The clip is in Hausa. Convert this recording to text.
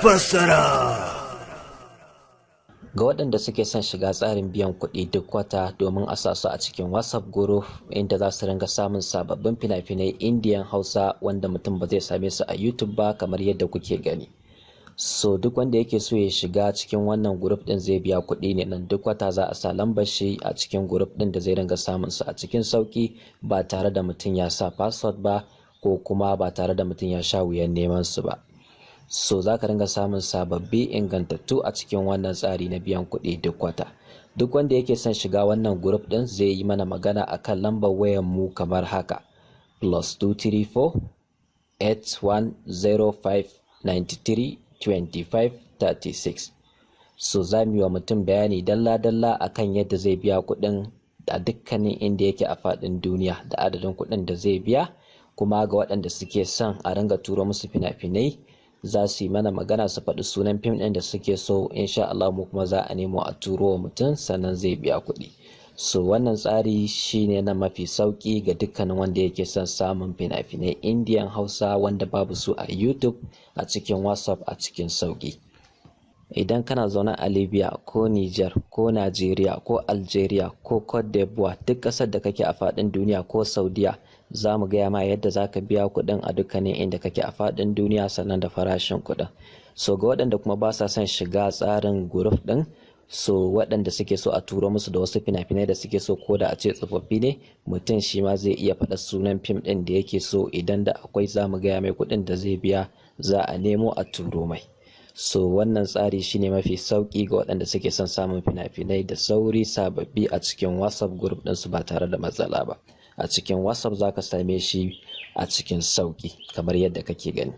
Fassara. Ga waɗanda suke son shiga tsarin biyan kuɗi duk wata domin a sa su a cikin WhatsApp group inda za su ringa samun sababbin fina-finai Indian Hausa wanda mutum ba zai same su a YouTube ba kamar yadda kuke gani. So duk wanda yake so ya shiga cikin wannan group ɗin zai biya kuɗi ne nan duk wata, za a sa lambar shi a cikin group ɗin da zai ringa samun su a cikin sauƙi ba tare da mutum ya sa password ba ko kuma ba tare da mutum ya sha wuyan neman su ba. So za ka ringa samun sababbi ingantattu a cikin wannan tsari na biyan kuɗi duk wata. Duk wanda yake son shiga wannan group ɗin zai yi mana magana akan lambar wayar mu kamar haka: +234 8105 93 25 36. So za mu yi wa mutum bayani dalla-dalla akan yadda zai biya kuɗin a dukkanin inda yake a faɗin duniya da adadin kuɗin da zai biya. Kuma ga waɗanda suke son a ringa turo musu fina-finai, za su yi mana magana su faɗi sunan fim ɗin da suke so. Insha Allah mu kuma za a nemo a turo wa mutum, sannan zai biya kuɗi. So wannan tsari shine na mafi sauƙi ga dukkanin wanda yake son samun fina-finai Indian Hausa wanda babu su a YouTube a cikin WhatsApp a cikin sauƙi. Idan kana zaune a Libya ko Niger ko Nigeria ko Algeria ko Cote d'Ivoire, duk ƙasar da kake a faɗin duniya, ko Saudiya, za mu gaya ma yadda za ka biya kuɗin a dukkanin inda kake a faɗin duniya, sannan da farashin kuɗin. So ga waɗanda kuma ba sa son shiga tsarin group ɗin, so waɗanda suke so a turo musu da wasu fina-finai da suke so, ko da a ce tsofaffi ne, mutum shi ma zai iya faɗa sunan fim ɗin da yake so. Idan da akwai, za mu gaya mai kuɗin da zai biya, za a nemo a turo mai. So wannan tsari shine mafi sauƙi ga waɗanda suke son samun fina-finai da sauri sababbi a cikin WhatsApp group ɗinsu ba tare da matsala ba. A cikin WhatsApp za ka same shi a cikin sauƙi kamar yadda kake gani.